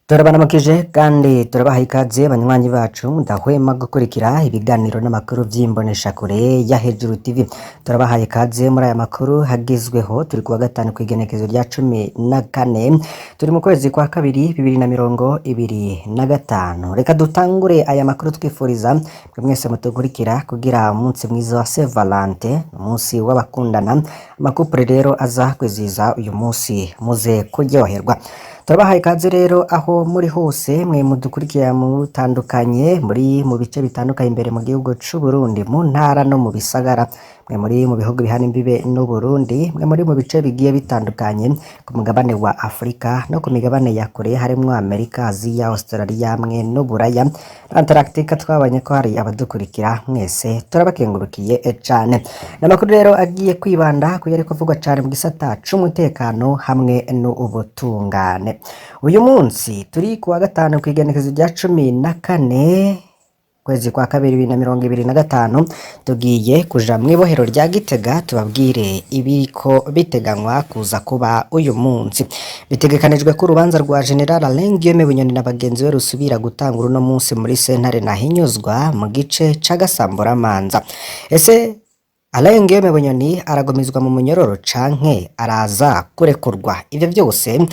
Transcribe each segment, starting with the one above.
Turabaramukije kandi turabaha ikaze banywanyi bacu mudahwema gukurikira ibiganiro n'amakuru vy'imboneshakure ya Hejuru TV. Turabahaye ikaze muri aya makuru hagezweho, turi kuwa gatanu kw'igenekezo rya 14, turi mu kwezi kwa kabiri 2025. Reka dutangure aya makuru twifuriza mwe mwese mutukurikira kugira umunsi mwiza wa Saint Valentin, umunsi w'abakundana. Amakupure rero aza kwizihiza uyu munsi muze kuryoherwa. Turabahaye ikaze rero aho muri hose mwe mudukurikira mutandukanye muri mu bice bitandukanye imbere mu gihugu c'u Burundi, mu ntara no mu bisagara, mwe muri mu bihugu bihana imbibe n'u Burundi, mwe muri mu bice bigiye bitandukanye ku mugabane wa Afrika no ku migabane ya kure harimwo Amerika, Aziya, Australia hamwe n'Uburaya, Antaractica. Twabonye ko hari abadukurikira, mwese turabakengurukiye cane. N'amakuru rero agiye kwibanda ku yariko avugwa cane mu gisata c'umutekano hamwe n'ubutungane. Uyu munsi turi kuwa gatanu kw'igenekezo rya 14 kwezi kwa kabiri 2025, tugiye kuja mw'ibohero rya Gitega tubabwire ibiriko biteganywa kuza kuba uyu munsi. Bitegekanijwe ko urubanza rwa General Alain Guillaume Bunyoni na bagenzi be rusubira gutangura uno munsi muri sentare Ntahinyuzwa mu gice c'agasamburamanza. Ese Alain Guillaume Bunyoni aragumizwa mu munyororo canke araza kurekurwa? Ivyo vyose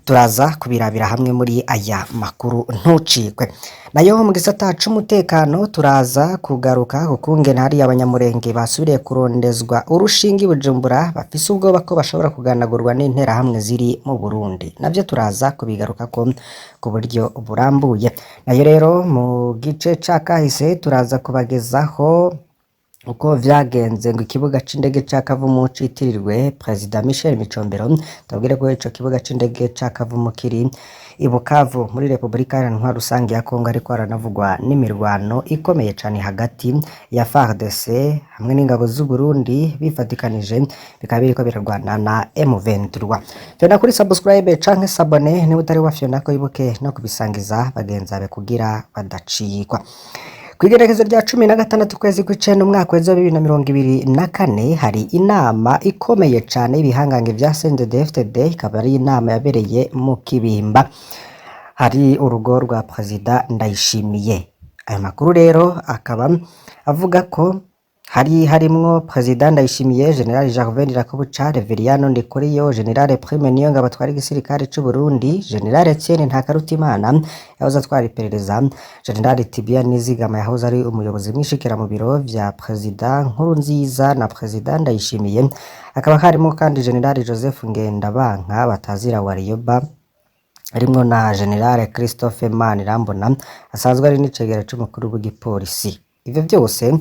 turaza kubirabira hamwe muri aya makuru, ntucikwe. Nayo mu gisata c'umutekano turaza kugaruka kukungene hari abanyamurenge basubiriye kurondezwa urushinge i Bujumbura, bafise ubwoba ko bashobora kuganagurwa n'interahamwe ziri mu Burundi. Navyo turaza kubigarukako ku buryo burambuye. Nayo rero mu gice ca kahise turaza kubagezaho uko vyagenze ngo ikibuga c'indege ca Kavumu citirirwe Perezida Michel Micombero. Tubabwire ko ico kibuga c'indege ca Kavumu kiri i Bukavu muri Repubulika Iharanira Rusange ya Kongo, ariko haranavugwa n'imirwano ikomeye cane hagati ya FARDC hamwe n'ingabo z'u Burundi bifatikanije, bikaba biriko birarwana na M23. Fyonda kuri subscribe canke s'abonner niba utari wafyonda ko, ibuke no kubisangiza bagenzi bawe kugira badacikwa. Kw'igerekezo rya 16 ukwezi kw'icenda umwaka w'ejo 2024 hari inama ikomeye cane y'ibihangange vya CNDD-FDD, ikaba ari inama yabereye mu Kibimba, hari urugo rwa Perezida Ndayishimiye. Ayo makuru rero akaba avuga ko hari harimwo Perezida Ndayishimiye, General Gervais Ndirakobuca, Reveriyano Ndikuriyo, General Prime Niyongabo atwara igisirikare c'u Burundi, General Etienne Ntakarutimana yahoze atwara iperereza, General Tibia Nizigama yahoze ari umuyobozi mwishikira mu biro vya Perezida Nkurunziza na Perezida Ndayishimiye, hakaba harimo kandi General Joseph Ngendabanka batazira Warioba, harimwo na General Christophe Manirambona asanzwe ari n'icegera c'umukuru w'igipolisi. Ivyo vyose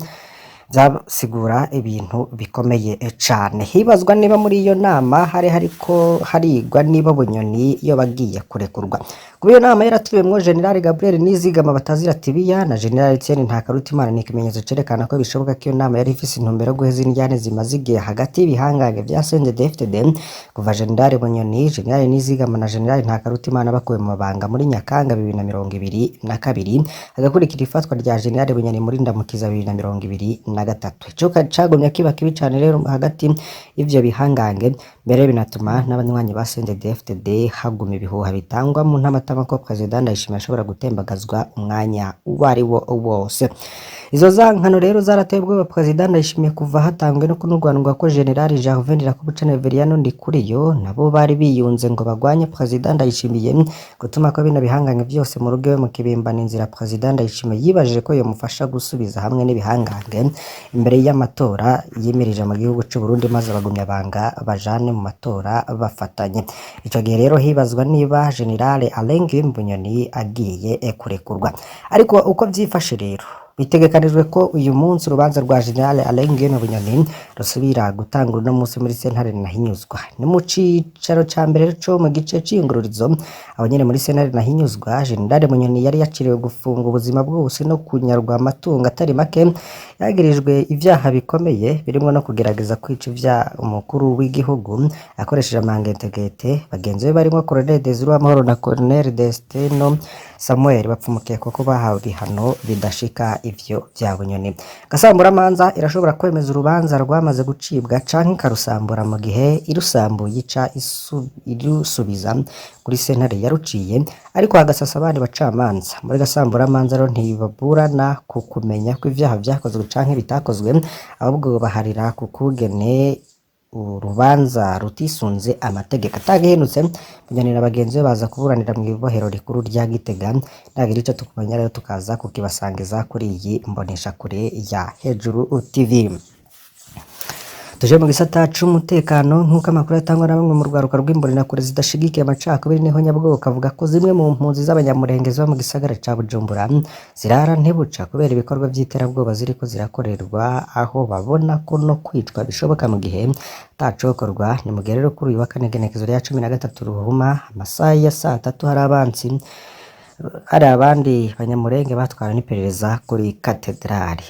vyasigura ibintu bikomeye cane. Hibazwa niba muri iyo nama hari hariko harigwa niba Bunyoni yoba agiye kurekurwa. Kuba iyo nama yaratumiwemwo General Gabriel Nizigama batazira Tibiya na General Etienne Ntakarutimana ni ikimenyetso cerekana ko bishoboka ko iyo nama yari ifise intumbero yo guheza indyane zimaze igihe hagati y'ibihangange vya CNDD-FDD kuva General Bunyoni, General Nizigama na General Ntakarutimana bakuwe mu mabanga muri Nyakanga 2022, hagakurikira ifatwa rya General Bunyoni muri Ndamukiza 2023. Icuka cagumye kiba kibi cane rero hagati y'ivyo bihangange, mbere binatuma n'abanywanyi ba CNDD-FDD haguma ibihuha bitangwa mu ntamatama ko Perezida Ndayishimiye ashobora gutembagazwa umwanya uwo ari wo wose. Izo zankano rero zarateye ubwoba Perezida Ndayishimiye kuva hatangwe no kunurwanurwa ko General Gervais Ndirakobuca na Reveriyano Ndikuriyo nabo bari biyunze ngo bagwanye Perezida Ndayishimiye. Gutuma ko bino bihangange vyose mu rugo iwe mu Kibimba ni inzira Perezida Ndayishimiye yibajije ko yomufasha gusubiza hamwe n'ibihangange imbere y'amatora yimirije mu gihugu c'u Burundi, maze abagumya banga bajane mu matora bafatanye. Ico gihe rero hibazwa niba General Alain Guillaume Bunyoni agiye kurekurwa. Ariko uko vyifashe rero, bitegekanijwe ko uyu munsi urubanza rwa General Alain Guillaume Bunyoni rusubira gutangura uno munsi muri sentare Ntahinyuzwa. Ni mu cicaro ca mbere co mu gice c'iyungururizo, aho nyene muri sentare Ntahinyuzwa. General Bunyoni yari yaciriwe gufunga ubuzima bwose no kunyarwa amatungo atari make, yagirijwe ivyaha bikomeye birimwo no kugerageza kwica ivya umukuru w'igihugu akoresheje amangetegete. Bagenzi be barimwo Colonel Desire Uwamahoro na Colonel Destino Samuel bapfumukiye kuko bahawe ibihano bidashika. ivyo vya Bunyoni. Gasamburamanza irashobora kwemeza urubanza rwamaze gucibwa canke ikarusambura. Mu gihe irusambuye, ica irusubiza kuri sentare yaruciye, ariko hagasasa abandi bacamanza. Muri gasamburamanza rero ntibaburana ku kumenya ko ivyaha vyakozwe canke bitakozwe, ahubwo baharira ku kugene urubanza rutisunze amategeko. Atagihindutse, Bunyoni na bagenzi be baza kuburanira mw'ibohero rikuru rya Gitega. Nagira ico tukumenya rero, tukaza kukibasangiza kuri iyi mboneshakure ya Hejuru TV. Tuje mu gisata c'umutekano. Nk'uko amakuru atangwa na bamwe mu rwaruka rw'imbonerakure zidashigikiye amacakubiri n'ihonyabwoko, avuga ko zimwe mu mpunzi z'Abanyamurenge ziba mu gisagara ca Bujumbura zirara ntibuca kubera ibikorwa vy'iterabwoba ziriko zirakorerwa, aho babona ko no kwicwa bishoboka mu gihe atacokorwa. Ni mu gihe rero kuri uyu wa kane, igenekerezo rya 13 Ruhuma, amasaha ya saa 3, hari abansi hari abandi Banyamurenge batwawe n'iperereza kuri katedrali.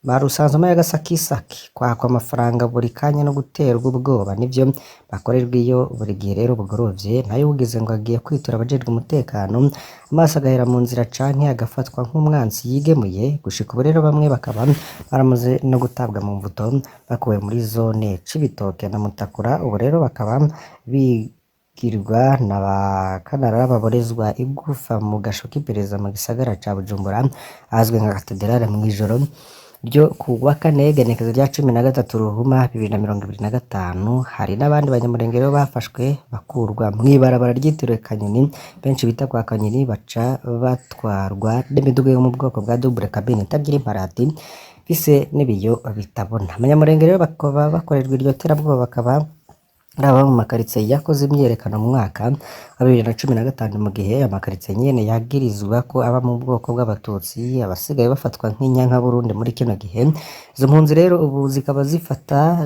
Barusanzwe y'agasakisaki kwakwa amafaranga buri kanya no guterwa ubwoba nivyo bakorerwa iyo buri gihe. Rero bugorovye, nayo ugize ngo agiye kwitura abajejwe umutekano, amaso agahera mu nzira canke agafatwa nk'umwansi yigemuye. Gushika ubu rero bamwe bakaba baramaze no gutabwa mu mvuto, bakuwe muri zone Cibitoke na Mutakura. Ubu rero bakaba bigirwa na ba kanarara, baborezwa igufa mu gasho k'iperereza mu gisagara ca Bujumbura ahazwi nka katedrale. Mw'ijoro ryo ku wa kane, igenekerezo rya 13 Ruhuma 2025, hari n'abandi Banyamurenge rero bafashwe, bakurwa mw'ibarabara ryitiriwe Kanyoni, benshi bita kwa Kanyoni, baca batwarwa n'imiduga yo mu bwoko bwa double cabine itagira imparati, ifise n'ibiyo bitabona. Abanyamurenge rero bakaba bakorerwa iryo terabwoba bakaba ari aba mu makaritsiye yakoze imyiyerekano mu mwaka wa 2015, mu gihe amakaritsiye nyene yagirizwa ko aba mu bwoko bw'Abatutsi, abasigaye bafatwa nk'inyankaburundi muri kino gihe. Izo mpunzi rero ubu zikaba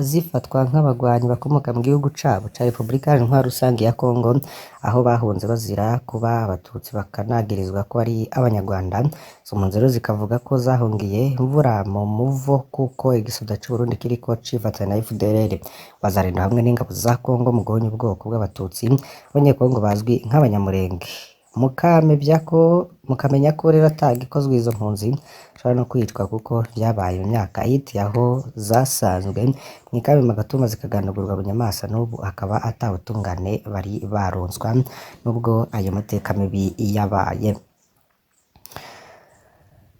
zifatwa nk'abagwanyi bakomoka mu gihugu cabo ca Repubulika Iharanira Intwaro Rusangi ya Kongo, aho bahunze bazira kuba Abatutsi, bakanagirizwa ko ari Abanyarwanda. Izo mpunzi rero zikavuga ko zahungiye imvura mu muvo, kuko igisoda c'Uburundi kiriko cifatanya na FDLR, Wazalendo hamwe n'ingabo za Kongo mu guhonya ubwoko bw'Abatutsi, Abanyekongo bazwi nk'Abanyamurenge. Mukamenya ko rero atagikozwe, izo mpunzi zishobora no kwicwa, kuko vyabaye mu myaka ihitiye, aho zasanzwe mw'ikambi mu Gatumba zikagandagurwa bunyamaswa, n'ubu akaba ata butungane bari baronswa nubwo ayo mateka mabi yabaye.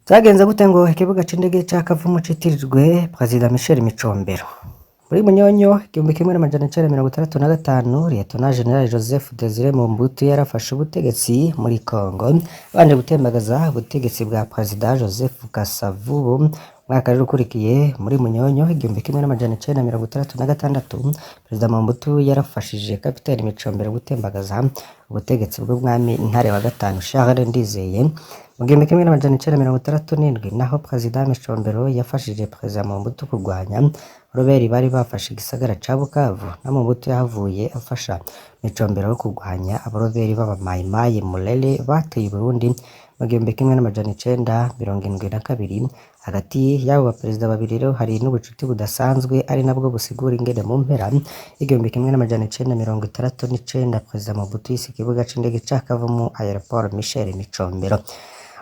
Vyagenze gute ngo ikibuga c'indege ca Kavumu citirirwe Perezida Michel Micombero? Muri Munyonyo 1965, Lieutenant General Joseph Desire Mobutu yarafashe ubutegetsi muri Congo, abanje gutembagaza ubutegetsi bwa Perezida Joseph Kasavubu. Umwaka rero ukurikiye, muri Munyonyo 1966, Perezida Mobutu yarafashije Kapiteni Micombero gutembagaza ubutegetsi bw'umwami Ntare wa gatanu Charles Ndizeye. Mu 1967 naho, Perezida Micombero yafashije Perezida Mobutu kurwanya rebelles bari bafashe igisagara ca Bukavu, na Mobutu yahavuye afasha Micombero kurwanya abarebelles b'Abamayimayi Mulele bateye Burundi mu 1972. Hagati y'abo baperezida babiri rero hari n'ubucuti budasanzwe, ari nabwo busigura ingene mu mpera y'1969 Perezida Mobutu yise ikibuga c'indege ca Kavumu Aéroport Michel Micombero.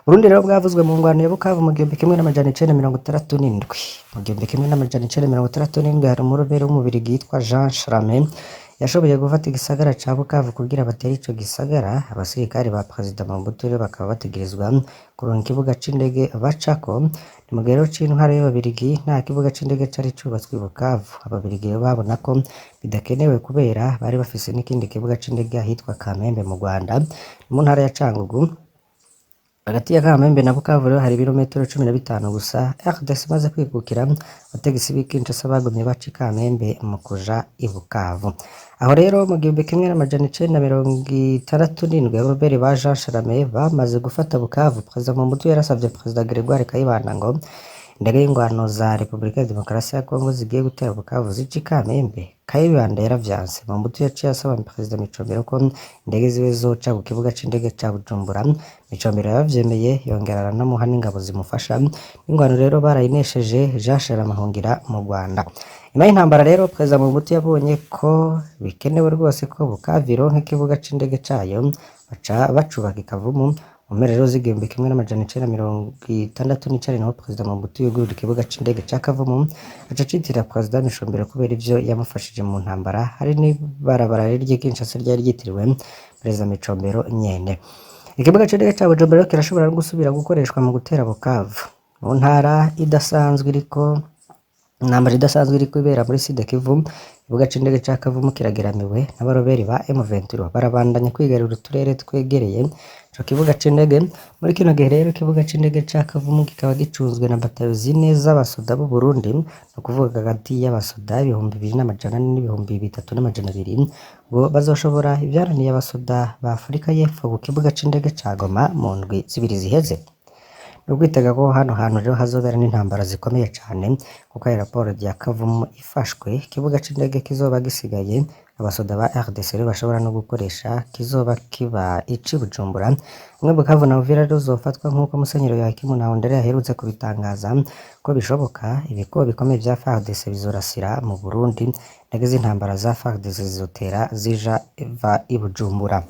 Burundi rero bwavuzwe mu ngwano ya Bukavu mu 1967. Mu 1967 hari umurebelle w'Umubirigi yitwa Jean Charame yashoboye gufata igisagara ca Bukavu kugira batere ico gisagara. Abasirikare ba Perezida Mobutu rero bakaba bategerezwa kuronka ikibuga c'indege bacako. Ni mu gihe rero c'intwaro y'Ababirigi nta kibuga c'indege cari cubatswe i Bukavu. Ababirigi rero babona ko bidakenewe, kubera bari bafise n'ikindi kibuga c'indege ahitwa Kamembe mu Rwanda, mu ntara ya Cangugu. Hagati ya Kamembe na Bukavu rero hari ibirometero 15 gusa. RDC imaze kwikukira, abategetsi b'i Kinshasa bagumye baca i Kamembe mu kuja i Bukavu. Aho rero mu 1967, abarebelles ba Jean Charame bamaze gufata Bukavu, Perezida Mobutu yarasavye Perezida Gregoire Kayibanda ngo indege y'ingwano za Repubulika ya Demokarasi ya Kongo zigiye gutera Bukavu zica i Kamembe. Kayibanda yaravyanse. Mobutu yaciye asaba Perezida Micombero ko indege ziwe zoca ku kibuga c'indege ca Bujumbura. Micombero yaravyemeye, yongera aranamuha n'ingabo zimufasha. Ingwano rero barayinesheje, Jean Charame ahungira mu Rwanda. Nyuma y'intambara rero, Perezida Mobutu yabonye ko bikenewe rwose ko Bukavu ironka ikibuga c'indege cayo, baca bacubaka i Kavumu. Mu mpera rero z'1969 niho Perezida Mobutu yugurura ikibuga c'indege ca Kavumu, aca acitirira Perezida Micombero kubera ivyo yamufashije mu ntambara. Hari n'ibarabara ry'i Kinshasa ryari ryitiriwe Perezida Micombero nyene. Ikibuga c'indege ca Bujumbura rero kirashobora no gusubira gukoreshwa mu gutera Bukavu, mu ntara idasanzwe iriko intambara idasanzwe iriko ibera muri Sud Kivu. Ikibuga c'indege ca Kavumu kirageramiwe n'abaroberi ba M23, barabandanya kwigarurira uturere twegereye ico kibuga c'indege. Muri kino gihe rero ikibuga c'indege ca Kavumu kikaba gicunzwe na batayo zine z'abasoda b'u Burundi, ni ukuvuga hagati y'abasoda 2400 n'3200 ngo bazoshobora ivyananiye abasoda ba Afurika y'Epfo ku kibuga c'indege ca Goma mu ndwi zibiri ziheze. Ni ukwitega ko hano hantu rero hazobera n'intambara zikomeye cane, kuko aéroport ya Kavumu ifashwe, ikibuga c'indege kizoba gisigaye abasoda ba RDC rero bashobora no gukoresha kizoba kiba ici Bujumbura. Hamwe Bukavu na Uvira rero zofatwa nk'uko Musenyeri Yohakimu Ntahondereye aherutse kubitangaza ko bishoboka, ibikobo bikomeye vya FARDC bizorasira mu Burundi, indege z'intambara za FARDC zizotera zija va i Bujumbura.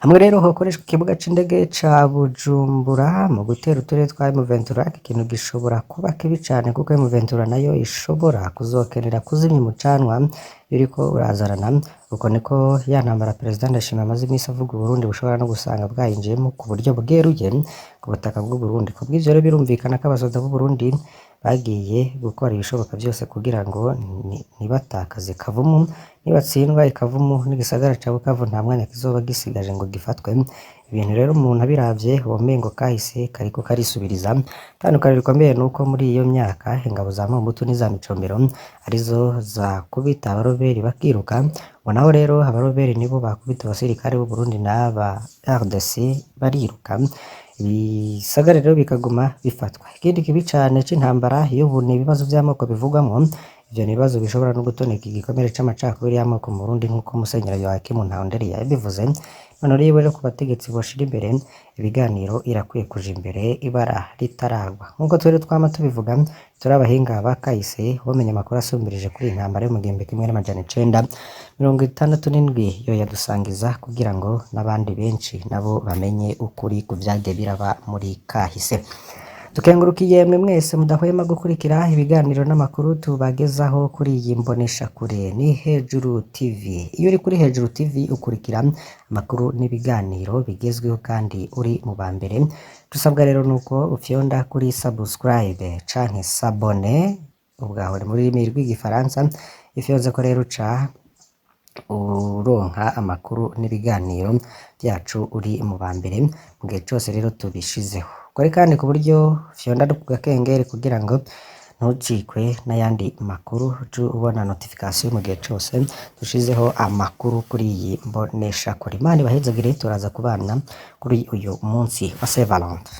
Hamwe rero hokoreshwa ikibuga c'indege ca Bujumbura mu gutera uturere twa M23, iki kintu gishobora kuba kibi cane, kuko M23 nayo ishobora kuzokenera kuzimya umucanwa uriko urazanana. Uko niko ya ntambara Perezida Ndayishimiye amaze imisi avuga Uburundi bushobora no gusanga bwayinjiyemo ku buryo bweruye ku butaka bw'Uburundi. Kubw'ivyo rero birumvikana ko abasoda b'Uburundi bagiye gukora ibishoboka vyose kugira ngo ntibatakaze Kavumu. Nibatsindwa ikavumu n'igisagara ca Bukavu nta mwanya kizoba gisigaje ngo gifatwe. Ibintu rero umuntu abiravye womengo kahise kariko karisubiriza. Itandukaniro rikomeye nuko muri iyo myaka ingabo za Mobutu n'iza Micombero arizo zakubita abaroberi bakiruka, ngo naho rero abaroberi nibo bakubita abasirikare b'u Burundi n'aba RDC bariruka, ibisagara rero bikaguma bifatwa. Ikindi kibi cane c'intambara y'ubu ni ibibazo vy'amoko bivugwamwo. Ivyo ni ibibazo bishobora no gutoneka igikomere c'amacakubiri y'amoko mu Burundi nk'uko Musenyeri Yohakimu Ntahondereye yabivuze. None rero ku bategetsi boshira imbere ibiganiro, irakwiye kuja imbere ibara ritaragwa. Nk'uko twari twama tubivuga, turi abahinga ba kahise, bomenya amakuru asumbirije kuri iyi ntambara yo mu 1967 yo yadusangiza kugira ngo n'abandi benshi nabo bamenye ukuri ku vyagiye biraba muri kahise. Tukengurukiye mwe mwese mudahwema gukurikira ibiganiro n'amakuru tubagezaho kuri iyi mboneshakure ni Hejuru TV. Iyo uri kuri Hejuru TV ukurikira amakuru n'ibiganiro bigezweho kandi uri mu ba mbere. Dusabwa rero nuko ufyonda kuri subscribe canke s'abonner, ubwaho ni mu rurimi rw'igifaransa. Ifyonze ko rero uca uronka amakuru n'ibiganiro vyacu uri mu ba mbere mu gihe cose rero tubishizeho. Kore kandi ku buryo fyonda no ku gakengeri kugira ngo ntucikwe n'ayandi makuru, uce ubona notification mu gihe cose dushizeho amakuru kuri iyi mboneshakure. Imana ibahezagire, turaza kubana kuri uyu munsi wa Saint Valentin.